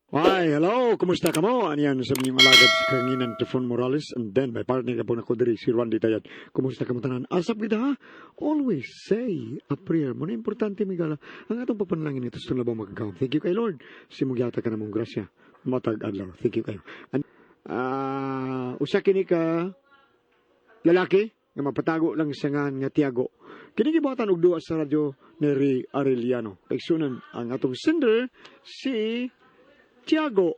Hi, hello, kumusta ka mo? Aniyan sa inyong alagad si Kanginan Tefon Morales and then my partner ka po na ko diri, si Randy Tayat. Kumusta ka mo tanan? Asap kita ha? Always say a prayer. Muna importante, migala. Ang atong papanalangin ito sa labang magagawin. Thank you kay Lord. Simugyata ka na mong grasya. Matag adlaw. Thank you kayo. Usa kini ka lalaki nga mapatago lang sa ngan nga Tiago. Kini gibuhatan og duwa sa radyo ni Ray Arellano. Kaigsunan ang atong sender si Tiago.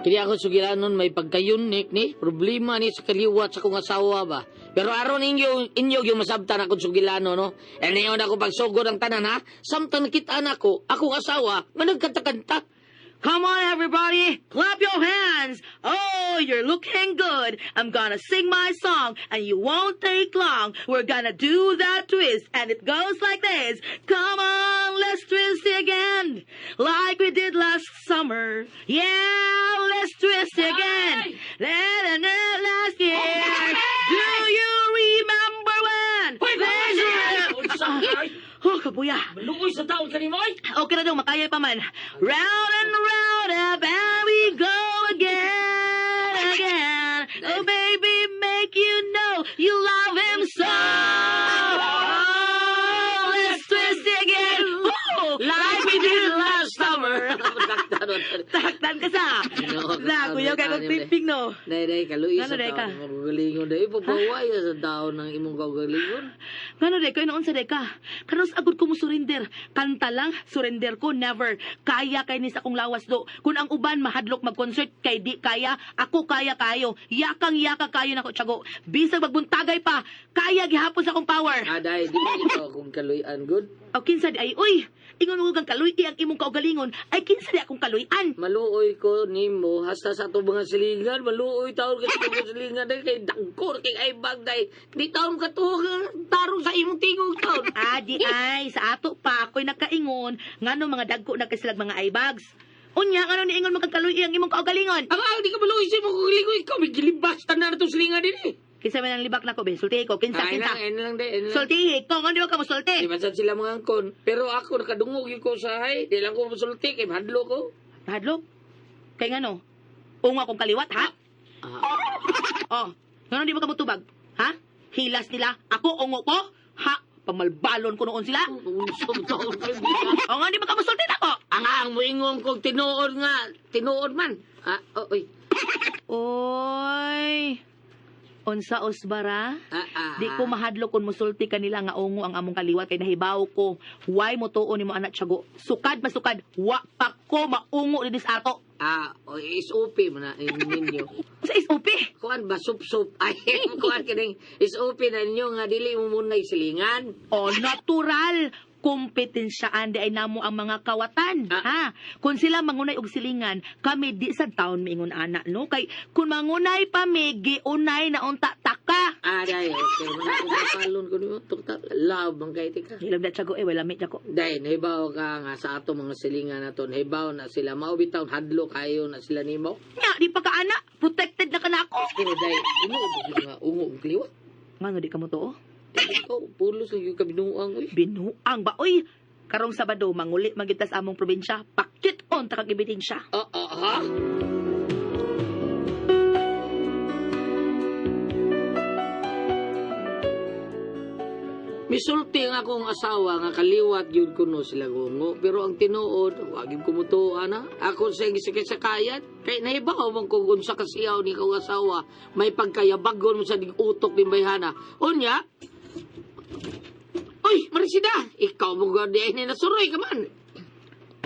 Kini ako sugilanon may pagkayunik ni problema ni sa kaliwat sa kong asawa ba. Pero aron inyo inyo yung masabtan akong sugilano no. E niyon ako pagsugod ang tanan ha. Samtang nakita nako akong asawa nga nagkanta-kanta. Come on, everybody! Clap your hands! Oh, you're looking good. I'm gonna sing my song, and you won't take long. We're gonna do that twist, and it goes like this. Come on, let's twist again, like we did last summer. Yeah, let's twist again. Na, na, na, last year. Do you remember when? Let's Oh, kabuya. Maluoy sa taon kanimo oy. Okay na daw, makaya pa man. Round and round up and we go again, again. Oh, baby, make you know you love him so. Oh, let's twist again. Oh, like we did last summer. Taktan ka sa. Na, kuya, kay kong tipping, no. Day day kaluoy Ngano, sa day ka? taon imong kaugalingon day pabaway sa taon ng imong kaugalingon. Ngano day ko, noon sa day ka. Kanos agud ko mo surrender. Kanta lang, surrender ko, never. Kaya kay ni sa akong lawas do. Kung ang uban mahadlok mag-concert kay di kaya, ako kaya kayo. Yakang yaka kayo nako tiyago. Bisag magbuntagay pa, kaya gihapon sa akong power. Ah, day di ba ikaw akong kaluyan good? O kinsa di ay, uy, ingon mo kang kaluy ang imong kaugalingon, ay kinsa di akong kaluyan. Maluoy ko nimo hasta sa ato mga silingan, maluoy taon ka sa atong mga silingan day kay dagkor kay ay bag day. Di taon ka to tarong sa imong tingog taon. Adi ay, sa ato pa ako'y nakaingon, ngano mga dagko na kay silag mga eye bags. Unya, ngano niingon mo kang kaluy ang imong kaugalingon? Ang ang di ka maluoy sa imong kaugalingon, ikaw may gilibas tanan atong silingan dinhi. Kinsa man ang libak nako be, sultihi ko, kinsa, Ay kinsa. lang, ay lang day, ay lang. Sultihi ko, ngano di ka mosulti? Di man sad sila mga angkon, pero ako nakadungog gyud ko sa hay, di lang ko mosulti kay mahadlo ko. Hadlok. Kay ngano? Unga akong kaliwat, ha? Ah, Oh, ngano di mo ka motubag? Ha? Hilas nila, ako ungo ko? Ha? Pamalbalon ko noon sila. unsa taon kay O ngano di mo ka mosulti nako? Ang ang moingon kog tinuod nga, tinuod man. Ah, oh, oy. Oy. Unsa osbara? Ah, ah, Di ko mahadlok kung musulti kanila nga ungo ang among kaliwat kay nahibaw ko. Why mo tuon nimo anak tiyago? Sukad masukad, wa pa ko maungo dinhi sa ato. Ah, o SOP man na ninyo. Sa SOP. Kuan ba sup-sup? Ay, kuan kining SOP na ninyo nga dili mo munay silingan. O natural kompetensyaan di ay namo ang mga kawatan. Ah. Ha? Kung sila mangunay og silingan, kami di sa taon miingon ana no kay kung mangunay pa mi giunay na unta taka. Ah, dai, okay man ako mapalon ko nimo tukta love man kay tika. Hilam na tiyago eh wala mi tiyago. Dai, nahibaw ka nga sa ato mga silingan nato, nahibaw na sila mao bitaw hadlo kayo na sila nimo. Nya di pa ka ana, protected na ka na ako. Pero dai, imo nga ungo og kliwat. Ngano di ka mo tuo? Ikaw, pulos lang yung kabinuang oy. Binuang ba oy? Karong Sabado manguli magyud ta sa among probinsya, pakit on ta kag ebidensya. Ah, ah, ha? Misulti ang akong asawa nga kaliwat yun kuno sila gungo. Pero ang tinuod, wag yun kumutuan na. Ako sa gisakay-sakayan. Kay nahibaw man kung unsa kasiyaw ni kong asawa. May pagkayabagon mo sa utok ni bayhana. Unya, Uy, Marisida! Ikaw mo gawin ay ni nasuroy ka man.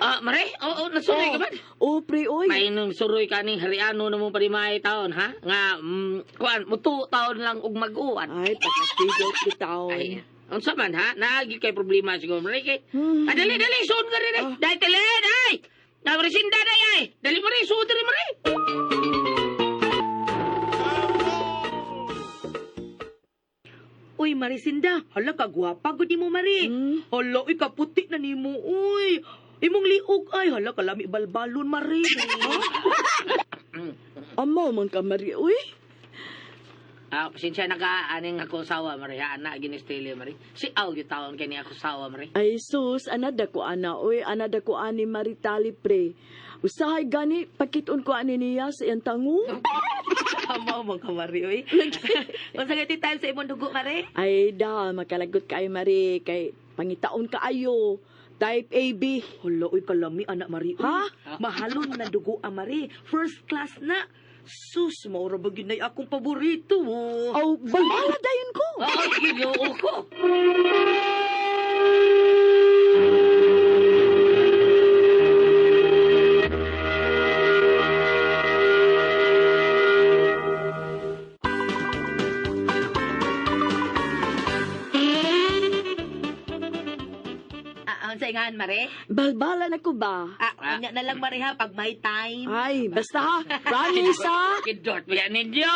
Ah, Mare? Oo, nasuroy ka man. Oh, pre, oy. May nung suroy ka ning hariano na mo parimay taon, ha? Nga, kuan, mutu taon lang og mag-uwan. Ay, pagkasigod bitaon. Ay, unsa man ha? Naagi kay problema siguro Mare kay. Ah, dali dali suod ka rin eh. Dai tele, dai. Namarisinda dai ay. Dali mare, suod rin mare. Uy, Marisinda, hala ka gwapa gud nimo Mari. Hala, uy kaputi na nimo uy. Imong liog ay hala kalami balbalon Mari. Amaw man ka, Mari, uy. Ah, pasensya na ka, aning ako sawa, Mari. Ha, anak, ginestili, Mari. Si Al, gitawon kay ni ako sawa, Mari. Ay sus, anada ko ana oy, anada ko ani Maritali pre. Usahay gani pakiton ko ani niya sa iyang tango. Amo mo ka, Mari, oy. Unsa kay ti time sa imong dugo, Mari? Ay da, makalagot kay Mari kay pangitaon kaayo. Type AB. Hala, oy, kalami, anak Mari. Oy. Ha? Mahalon na dugo ang Mari. First class na. Sus, maura ba gyud nay akong paborito? Oh. Aw, balbala dayon ko. Ay, ginoo ko. Ah, unsa ingan, Mari? Balbala na ko ba? Ah, unya na lang, Mari, ha, pag may time. Ay, basta ha. Promise ha. Kidot, yan ninyo.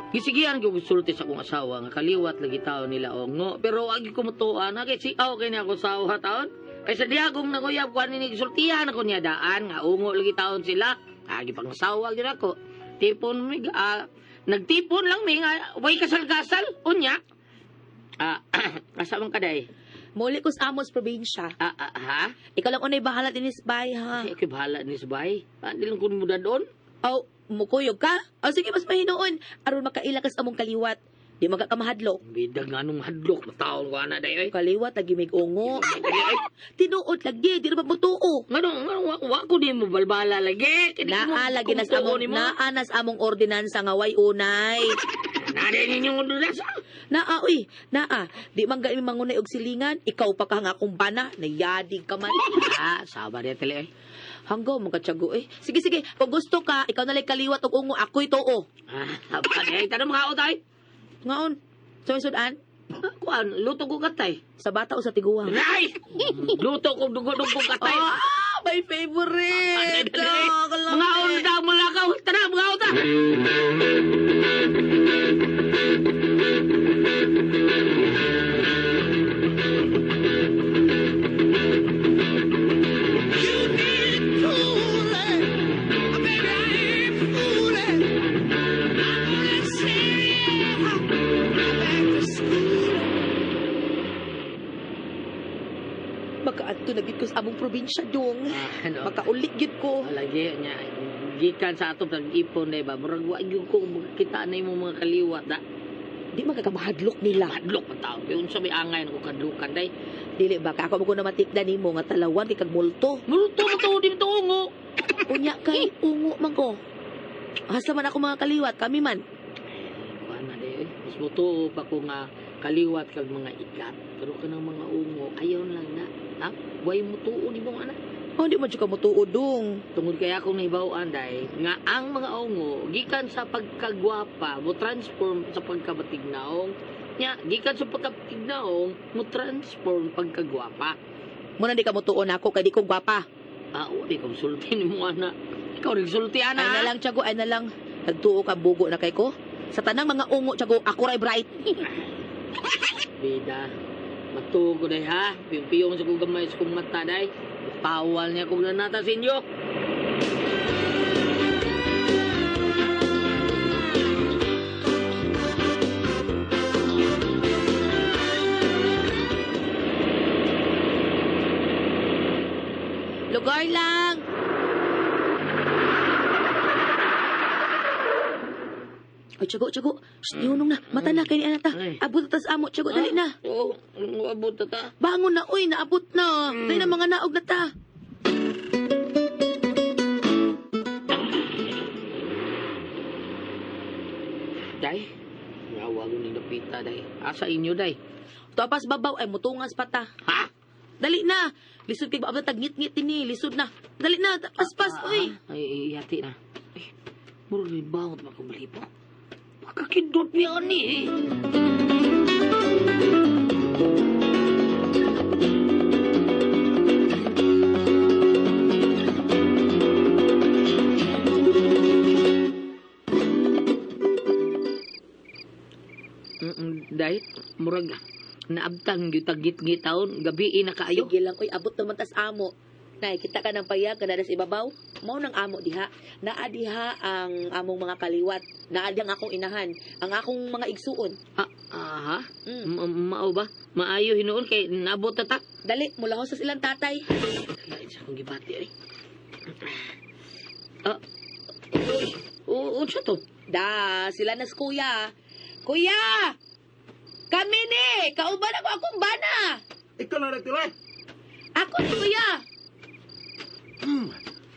Gisigian ko gusulti sa akong asawa nga kaliwat lagi tao nila ongo pero agi ko mutuan na kay siaw kay niya ako asawa taon kay sa diagong naguyab ko ani ni gisultihan ako niya daan nga ungo lagi taon sila agi pang asawa gyud ako tipon mi nagtipon lang mi nga way kasal-kasal unya asa man kaday. Muli ko sa Amos probinsya. Ah, ah, ha? Ikaw lang unay bahala dinis bay, ha? Ay, ako'y bahala ni Subay. Ah, di lang kun mo doon. Aw, mukuyog ka? O sige, mas mahinoon. Aron makaila kas among kaliwat. Di magkakamahadlok. Bida nga nung hadlok. Mataon ko ana day, oy. Kaliwat, lagi may ungo. Ay, ay. Tinuod lagi, di na mabutuo. Nganong, nganong, wa ko di mo balbala lagi. Kaya di ko mo- Naa lagi nas kung tuo among ni mo. naa nas among ordinansa nga way unay. Naa din ninyong ordinansa. Naa uy, naa. Di man gani mangunay og silingan, ikaw pa ka nga akong bana, nayadig ka man. Ah, saba niya tali, oy. Hanggaw mo katsago eh. Sige sige, kung gusto ka, ikaw na lang kaliwat og ungo, ako'y tuo. Ah, saba niya. Tanong mga utay. Ngaon, sa may sudan, Ah, kuan, luto ko katay. sa bata o sa tiguang. Ray! Luto ko dugo-dugo katay. Ah, my favorite. Ah, kalami. Mga unta mo lakaw. Tara, mga unta. Makaadto na gid ko sa among probinsya dong. Ah, ano? Makaulit gid ko. Lagi niya gikan sa atong pag-ipon na ba murag wa gyud ko makita na imong mga kaliwat da. Di magkakamahadlok nila. Hadlok man taon kay unsa may angay nako kadlukan day. Dili ba ka ako mo ko na matikda nimo nga talawan kay kag multo. Multo mo to di mo to ungo. Unya kay ungo man ko. Hasta man ako mga kaliwat, kami man. Kuan na day. Mas mutuo pa ko nga kaliwat kag mga ikat pero kanang mga ungo ayaw lang na. Ha? Way mutuo ni mo ana. Oh, di man jud ka mutuo dong. Tungod kay akong nahibaw-an day nga ang mga ungo gikan sa pagkagwapa mo transform sa pagkabatignaong. Nya gikan sa pagkabatignaong mo transform pagkagwapa. Muna di ka mutuo nako kay di ko gwapa. Ah, o, di ko sulti ni mo, ana. Ikaw, nagsulti, ana. Ay na lang tiyago, ay na lang. Nagtuo ka bugo na kay ko. Sa tanang mga ungo tiyago, ako ray bright. Bida, matuo ko day, ha? Piyong-piyong sa kong gamay sa kong mata, day. Pawal niya kong nanata sa inyo. Lugar lang. Ay, tiyago, tiyago. Shh, yunong na. Mata na, kay ni Anata. Ay. Abot na tas amo, tiyago, dali na. Oo, abot na ta. Bangon na, uy, naabot na. Dali na mga naog na ta. Day, ngawa ko ni Lupita, day. Asa inyo, day? Tapas babaw ay mutungas pa ta. Ha? Dali na. Lisod kay baabot tag ngit-ngit ini, lisod na. Dali na, paspas uy. Ay, ay, yati na. Ay, murag ni bawat makabalibo. Pagkakindot niya ani, eh. Day, murag naabtan gyud tag ngit taon, gabi na kaayo. Sige lang uy, abot naman tas amo. Nay, kita ka ng payag kana sa ibabaw. Mao nang amo diha. Naa diha ang among mga kaliwat. Naa diha ang akong inahan, ang akong mga igsuon. Ah, aha. Mm. Mao ba? Maayo hinuon kay nabot na ta. Dali, mula sa silang tatay. Lain sa akong gibati ay. Ah. Uy, unsa to? Da, sila nas kuya. Kuya! Kami ni! Kauban ako akong bana! Ikaw na nagtira. Ako ni kuya!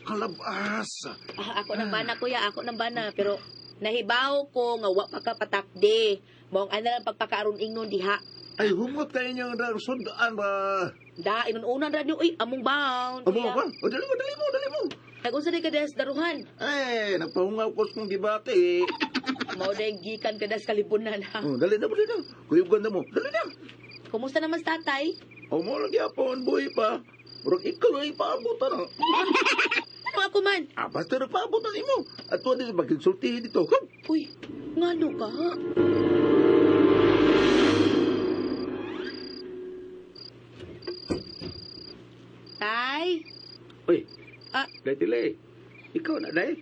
Kalabas. Ah, ako ng bana, kuya. Ako ng bana. Pero nahibaw ko nga wa pa ka patakde. Maong ana lang pagpakaaron ingnon diha. Ay, humot kayo niyang sundaan ba? Da, inununan ra niyo. Uy, among bound. Amo ba? O, dali mo, dali mo, dali mo. Nag-unsa di ka des daruhan. Eh, nagpahungaw ko sa kong debate eh. Mao na yung gikan ka des kalibunan ha. Oh, dali na, dali na. Kuyugan na mo. Dali na. Kumusta naman sa tatay? O mo lang yapon, buhay pa. Murag ikaw ay paabutan na. Ano ako man? Ah, basta nagpaabutan imo. At tuwa din magkinsultihin dito. Kom. Uy, ngano ka ha? Tay? Uy. Ah. Day tili. Ikaw na day.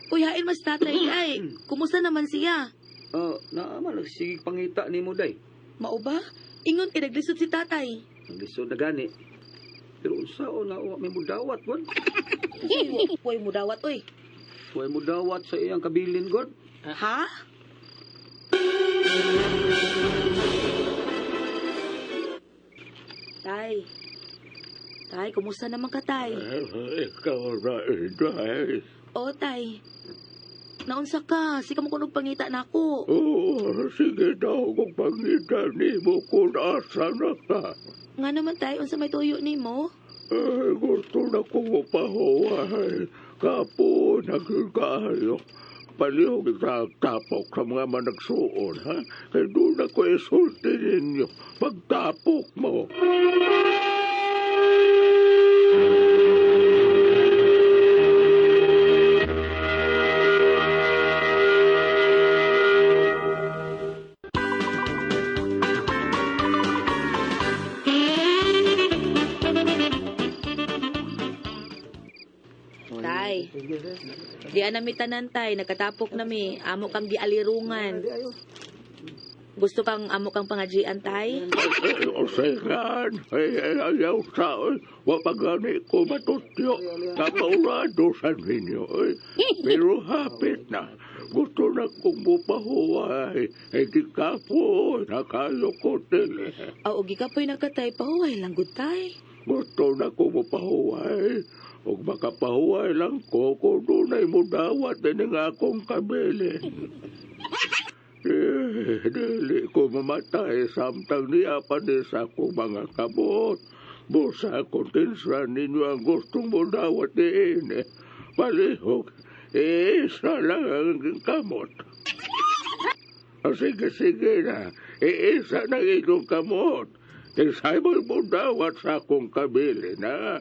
Uy, hain mas tatay, tay. Kumusta naman siya? Oh, naa man sige pangita nimo day. Mao ba? Ingon kay naglisod si tatay. Naglisod na gani. Pero unsaon na wa may mudawat god. Uy, uy, mudawat, uy. Way mudawat sa iyang kabilin god. Ha? Tay. Tay, kumusta naman ka, tay? Eh, ikaw na, inday. Oo, tay. Naunsa ka? Sika mo kunog pangita na ako. Oo, sige daw kung pangita nimo kung asa na ka. Nga naman, tay, unsa may tuyo nimo? Eh, gusto na ko mapahuway. Kapo, nagkakayo. Palihog sa tapok sa mga managsuon, ha? Kaya doon ako isulti ninyo. Pagtapok mo. Tay. Di na mi tanan, tay. Nakatapok na mi. Amo kang gialirungan. Gusto kang amo kang pangajian, tay? Ay, osengan. Ay, ay, ayaw sa... Wapagani ko matutyo. Kapaurado sa ninyo. Ay, pero hapit na. Gusto na kong mupahuway. Ay, di ka po. Nakayo ko tili. Aw, ugi ka po'y nagkatay. Pahuway lang gud, tay. Gusto na ko mapahuway. Ug makapahuway lang ko kung dunay mudawat ining akong kabilin. Eh, dili ko mamatay samtang niya pa ni sa akong mga kamot. Busa kung kinsa ninyo ang gustong mudawat niini. Palihog, eh, isa lang ang kamot. Ah, sige, sige na. Iisa na inyong kamot. Kinsay mo'y mudawat sa akong kabilin, ha?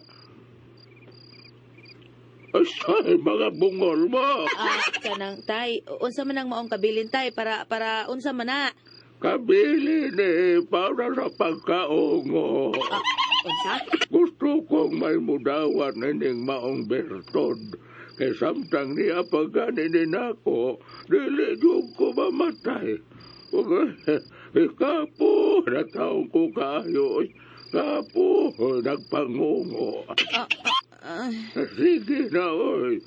Asay, mga bungol mo! Ah, kanang tay, unsa man ang maong kabilin tay para para unsa man na? Kabilin eh, para sa pagkaungo. Unsa? Gusto kong may mudawat nining maong bertod. Kay samtang niya pagganinin ako, dili jud ko mamatay. Ikapo, nataong ko kayo. Kapo, nagpangungo. Ah, Sige na, oy.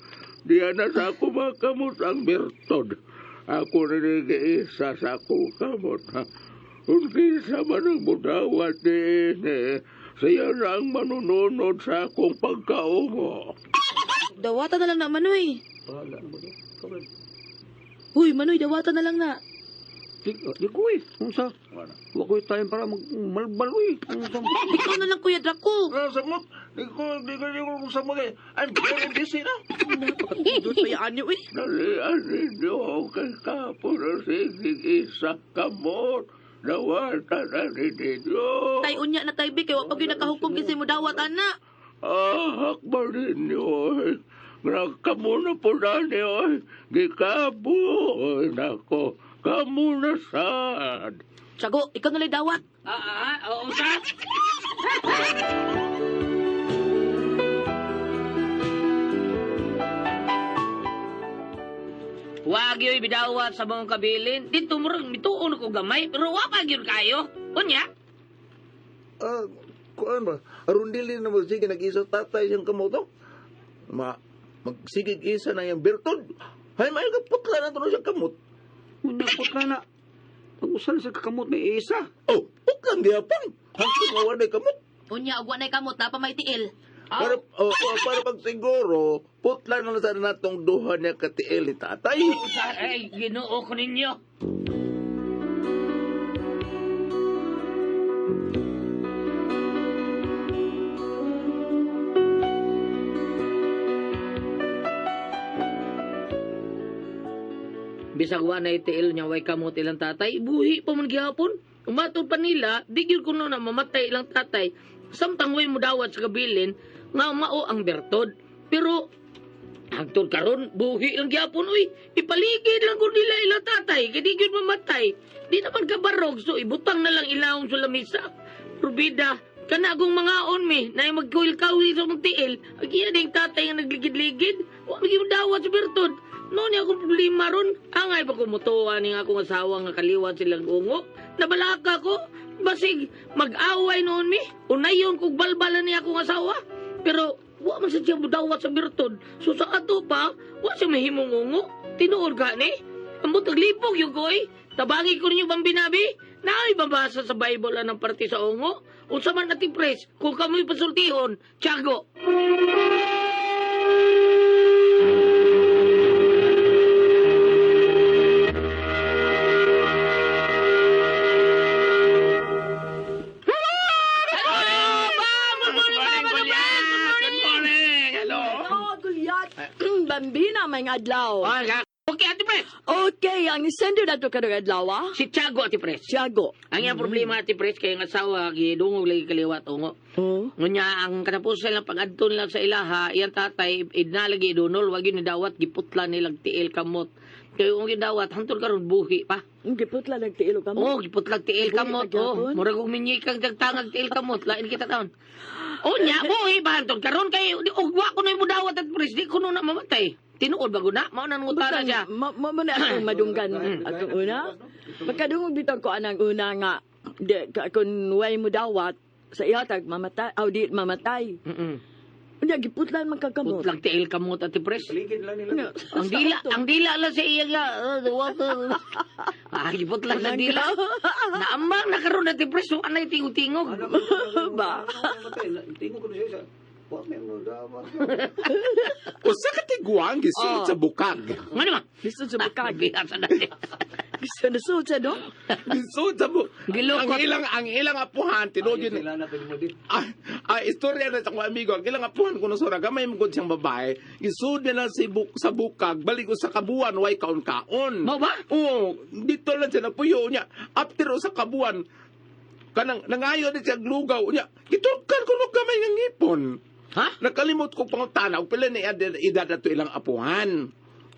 Diyan na sa ako makamot ang bertod. Ako na nag-iisa sa akong kamot. Ha? Kung kinsa man ang mudawat ni eh, siya na ang manununod sa akong pagkaungo. Dawata na lang na Manoy. Wala mo day. Ikaw Huy, Manoy, dawata na lang na. Di, di ko eh. Unsa? Wa ko'y time para magmalbal uy. Unsa? Ikaw na lang Kuya Draco. Samot, di ko, di ko, di ko samot eh. I'm very busy na. Doon pa yaan niyo, uy. Dalian ninyo kay kapo na sige isa kamot. Dawatan na ninyo. Tay unya na tay bi kay wa pa gyud nakahukom kinsay mo dawat ana. Ah, akbar ninyo. Oy. Kamo na po na niyo. Oy. Gikabo. Oy, nako. Kamo na sad. Tiago, ikaw na lang dawat. Ah, ah, ah, unsa? Wag yo'y bidawat sa mga kabilin. Dito mo rin, mituon ko gamay, pero wa pa gyud kayo. Unya, Ah, kuan ba? Aron dili na magsige nag-isa tatay siyang kamot oh. Ma magsigig isa na yung bertod. Hay may putla na to siyang kamot. Una putla na. Pag-usan sa kakamot may isa. Oh, putlan gihapon. Hangtod nga walay kamot. Unya, ug wa nay kamot, napa may tiil. Para oh, oh, para pag siguro putla na lang sana natong duha niya katiil ni tatay. Ay, Ginoo ko ninyo. Bisag wa na itiil niya way kamot ilang tatay, buhi pa man gihapon. Umatod pa nila, di gyud kuno na mamatay ilang tatay. Samtang way mudawat sa kabilin, nga mao ang bertod. Pero hangtod karon buhi lang gihapon uy. Ipaligid lang ko nila ilang tatay, kay di gyud mamatay. Di naman kabarog, so ibutang na lang ilawom sa lamisa. Rubida, kana akong mga on mi, na yung magkawil-kawil sa mong tiil, ang iya ding tatay nga nagligid-ligid, wa magyud dawat sa bertod. Noon niya akong problema ron. Angay pa kumutuwa ni akong asawa nga kaliwat silang ungo. Nabalaka ko. Basig, mag-away noon mi. Unayon kog balbalan ni akong asawa. Pero, wa man sa siya mudawat sa bertod. So sa ato pa, wa siya mahimong ungo. Tinuod ka ni. Ambot naglipog yung koy. Tabangi ko ninyo bang binabi? Naay babasa sa Bible anang parte sa ungo. Unsa man ating pres, kung kamoy pasultihon, tiyago. Hello, Bam! Good morning, Bam! Good morning! Hello. Oh, Gulyat. Bambina may adlaw. Okay, Ate Pres. Okay, ang isender na to karong adlaw, ah. Si Tiago, Ate Pres. Tiago. Ang iyang problema, Ate Pres, kay ang asawa, gidungog lagi kaliwat ungo. Oh. Ngunya, ang katapusan lang pag-adto nila sa ilaha, iyang tatay, idnalagi idunol, wag yun idawat, giputla nilang tiil kamot. Kaya kung gidawat, hantol karon buhi pa. Ang giputla nagtiilo ka mo. Oo, giputlag tiil Buhi kamot. pa Oh, gyapon. murag og minyikang tagtangag tiil kamot, lain kita taon. O nya, buhi pa hantol karon kay ugwa ko na yung mudawat at pres, di ko na mamatay. Tinuod ba guna? Mao na nangutana siya. Ma ma mo na akong madunggan atong una. Makadungog bitaw ko anang una nga di, ka, kung way mo dawat sa ihatag mamatay aw di mamatay. Unya giputlan man kakamot. Putlag tiil kamot at pres. Paligid lang nila. Unya, Ang dila, ang dila lang sa iya nga. Ah, giputlag sa dila. Naambang na karon na pres, so anay tingog-tingog. Ba? Tingog ko na siya. Wa may mo dapat. Usa ka tiguang gisulod Oh. sa bukag. Ngano ba? Gusto sa bukag. Bihasa na niya. Gusto na sulod no? Gisulod sa bukag. Gilukot. Ang ilang apuhan tinuod yun. Sila na pwede mo din. Istorya na sa akong amigo, ang ilang apuhan ko sura, gamay mo gud siyang babae, gisud nila si buk, sa bukag, balik ko sa kabuan, way kaon-kaon. Mao ba? Oo, dito lang siya nagpuyo niya. After sa kabuan, kanang nangayo din siya glugaw niya. Gitulkan ko no gamay nga ngipon. Ha? Nakalimot ko pangutana og pila ni edad ato ilang apuhan.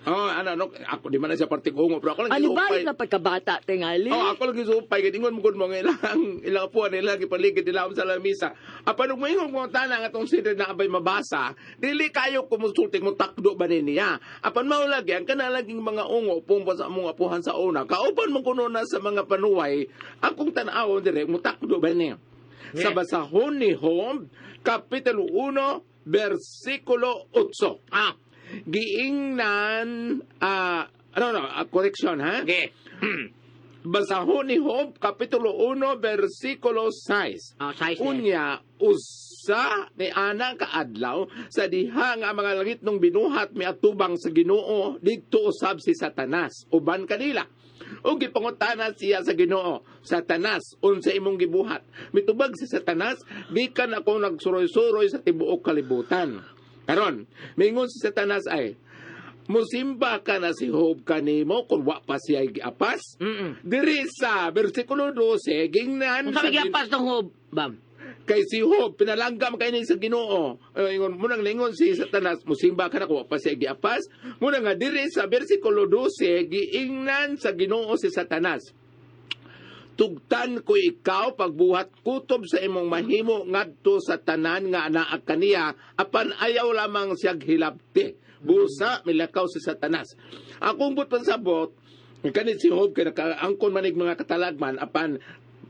Oh, ano, ano, ako di man na siya partigungo, pero ako lang Ano ba gisupay. na pagkabata tingali? Oh, ako lang gisupay kay ingon mo gud mo nga ilang apuhan nila gipaligid nila sa lamisa. Apan ug moingon ko tana nga tong sidre na abay mabasa, dili kayo kumonsulting mo takdo ba ni niya. Apan mao lagi ang kanalaging mga ungo pumpa sa among apuhan sa una. Kauban mo kuno na sa mga panuway, akong tan-awon dire mo takdo ba niya. Sa basahon ni Job, Kapitulo 1, versikulo 8. Ah, Giingnan, ano, no, correction, ha? okay. Basahon ni Job, Kapitulo 1, versikulo 6. Ah, size na. Unya, usa ni ana kaadlaw sa diha nga mga langit nung binuhat miatubang sa Ginoo didto usab si Satanas uban kanila. Ug gipangutana siya sa Ginoo, Satanas, unsa imong gibuhat? Mitubag si Satanas, gikan ako nagsuroy-suroy sa tibuok kalibutan. Karon, mingon si Satanas ay, musimba ka na si Job kanimo kung wa pa siya giapas. Diri sa versikulo 12, gingnan Unsa sa may giapas tong hob, Bam? kay si Job pinalanggam kay ni sa Ginoo. Ingon mo nang lingon si Satanas, musimba ka na kung wa pa siya giapas. Muna nga diri sa versikulo 12, giingnan sa Ginoo si Satanas. Tugtan ko ikaw pagbuhat kutob sa imong mahimo ngadto sa tanan nga anaa kaniya apan ayaw lamang siyag hilabti. Busa milakaw si Satanas. Akong but pansabot, kanit si Job kay nakaangkon manig mga katalagman apan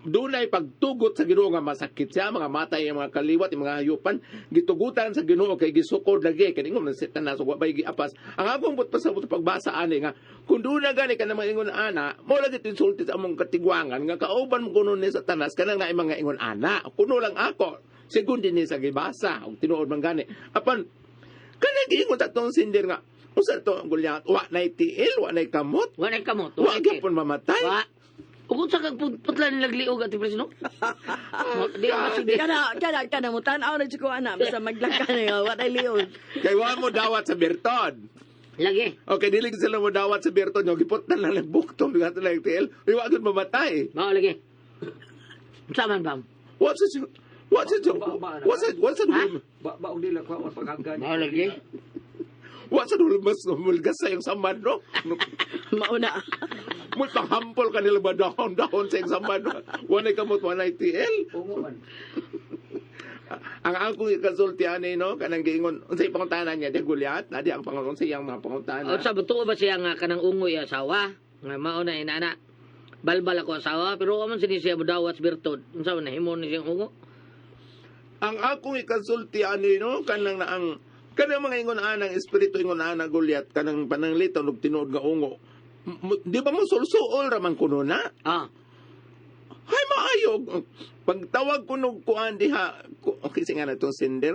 dunay pagtugot sa Ginoo nga masakit siya, mga matay ang mga kaliwat, ang mga hayupan, gitugutan sa Ginoo kay gisukod lagi kay ingon man si Satanas ug wa bay giapas. Ang akong but pasabot pagbasa ani nga kung doon na gani ka mga ingon ana, mo lagi insulti sa among katigwangan nga kauban mo kuno ni Satanas kanang naay mga ingon ana. Kuno lang ako sigon din ni sa gibasa og tinuod man gani. Apan kanang giingon sa atong sinder nga unsa to ang Goliath, wa nay tiil, wa nay kamot, Wa nay kamot. wa gyapon mamatay. Wa. Ug unsa kag putlan nagliog ati pres no? Di ba sige. Kana kana kana mo tan-aw na jud ko ana basta maglaka na nga wa tay liog. Kay wa mo dawat sa Berton. Lagi. Okay, dili sila mo dawat sa Berton nyo. Gipot na lang ang buktom. Bigat na lang tiil. Uy, wa gyud mamatay. Mao lagi. Unsa man bam? What's it? What's it? What's it? What's it? Ha? Ba ba og dila ko ang paghagan. Mao lagi. What's it? Mas mulgas sa iyong samad, no? Mauna. Mul panghampol kanila ba dahon-dahon sa iyong samad, no? Wanay kamot, wanay tiil. Ungo man. Ang akong ikasulti ani, no? Kanang giingon, unsay pangutana niya, di Goliath? Nadi ang pangutan sa iyang mga pangutana. O sa tuo ba siya nga kanang ungoy asawa? Nga mao na inana. Balbal ako asawa pero wa man sini siya modawat sa Bertod. Unsa man nahimo ni siyang ungo? Ang akong ikasulti ani no kanang na ang kanang mga ingon anang espiritu ingon ana Goliath kanang pananglitan og tinuod nga ungo. Di ba mo sulsuol ra man kuno na? Ah. Hay maayo. Pagtawag kuno kuan diha, okay nga na itong sender.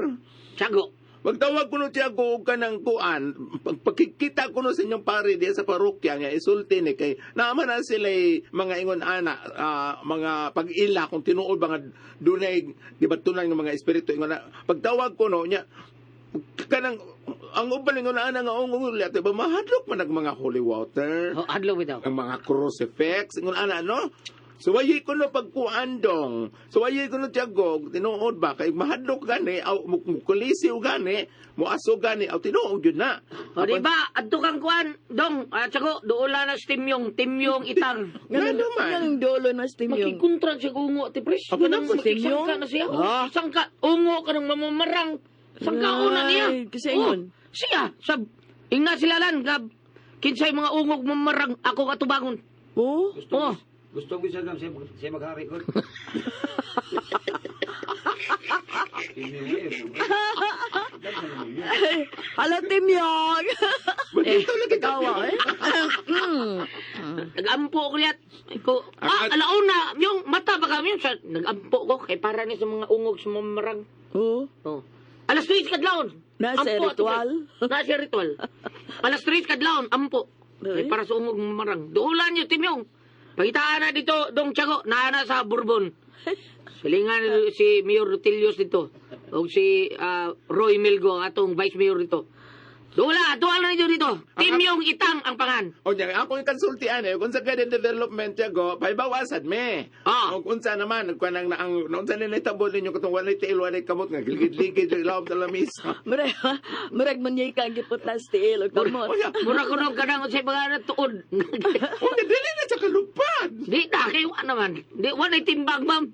Tiago. Pagtawag kuno Tiago og kanang kuan, pagkikita kuno sa inyong pare diha sa parokya nga isulti ni kay naman na sila mga ingon ana, mga pag-ila kung tinuod ba nga dunay di ba tunay nga mga espiritu ingon ana. Pagtawag kuno niya kanang ang uban ingon ana nga ungo di ba mahadlok man ang mga holy water, Oh, adlaw bitaw. ang mga crucifix ingon ana no. Suwayi ko no pagkuandong. Suwayi ko no Tiago, tinuod ba kay mahadlok gani aw mukulisiw gani, muaso gani aw tinuod yun na. O di ba adto kang kuan dong, Tiago, duola na sa timyong, timyong itang. Nga naman. Nganong dulo mas timyong. Makikontra siya ungo ti pres. Aba, Kanang naku, timyong? makisangka na siya. Oh, sangka ungo kanang mamamarang. Sangka una niya. Ay, kasi ingon. Oh, siya sab ingna sila lan gab kinsay mga ungog mamarang ako katubangon. Oh. Gusto Oh. gusto ko siya siya, siya maghari ko. Hala timyong. Dito lagi Kawa eh. Nagampo ko liat. Ko, alauna, yung mata baka yun sa nagampo ko kay para ni sa mga ungog sa mamarang. Oh. Oh. Alas 3 kadlawon. Nasa Ampo, ati, ritual? Pres. Nasa ritual. Alas 3 kadlawon, ampo. Kay Ay. para sa ungog mamarang. Duulan niyo, Timyong. Pagitaan na dito, Dong Tiago, naana sa Bourbon. Silingan si Mayor Rutilius dito. O si Roy Milgo, ang atong Vice Mayor dito. Duula, duala na ninyo dito. Timyong Itang ang pangan. O niya, ako yung konsultian eh, kung sa garden development Tiago, paibawasan me. Ah. O kung sa naman, kung nang ang noon sa nitabo ninyo katong walay tiil, walay kamot nga giligid-ligid yung ilawom sa lamisa. Murag murag manyay ka ang giputlas tiil og kamot. O niya, Mura ko nung kanang sa mga tuod. o niya, dili na sa kalupad. Di na, kayo naman. Di, wala timbang, ma'am.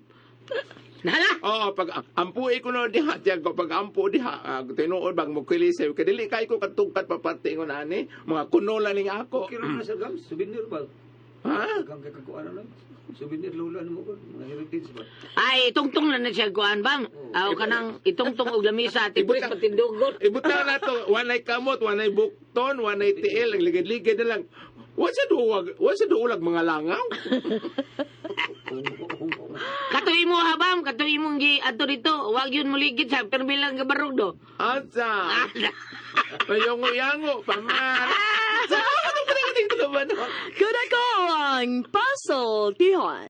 Nahala? Oo, pag ampuy ko no diha, Tiago, pag ampo diha, tinuod bang mo kilisiw, kay dili kay ko katungkat paparte ingon ani, mga kuno lang ning ako. Okay ra na sa gams, souvenir ba? Ha? Kang kakakuan lang. Souvenir lola mo ko, mga heritage ba. Ay, itungtong na na siya kuan bang. Aw kanang itungtong og lamisa ati pres Ibutang- patindugon. Ibutang na to, wanay kamot, wanay bukton, wanay tiil, ang ligid-ligid na lang. Wa sa duwag, wa sa duulag mga langaw. Katuy mo habam, katuy imong gi adto dito, wag yun muligid sa permilang gabarog do. Asa? Mayongo-yango, pamar. Sa ako na pala dito naman. Kuda ko ang puzzle tihon.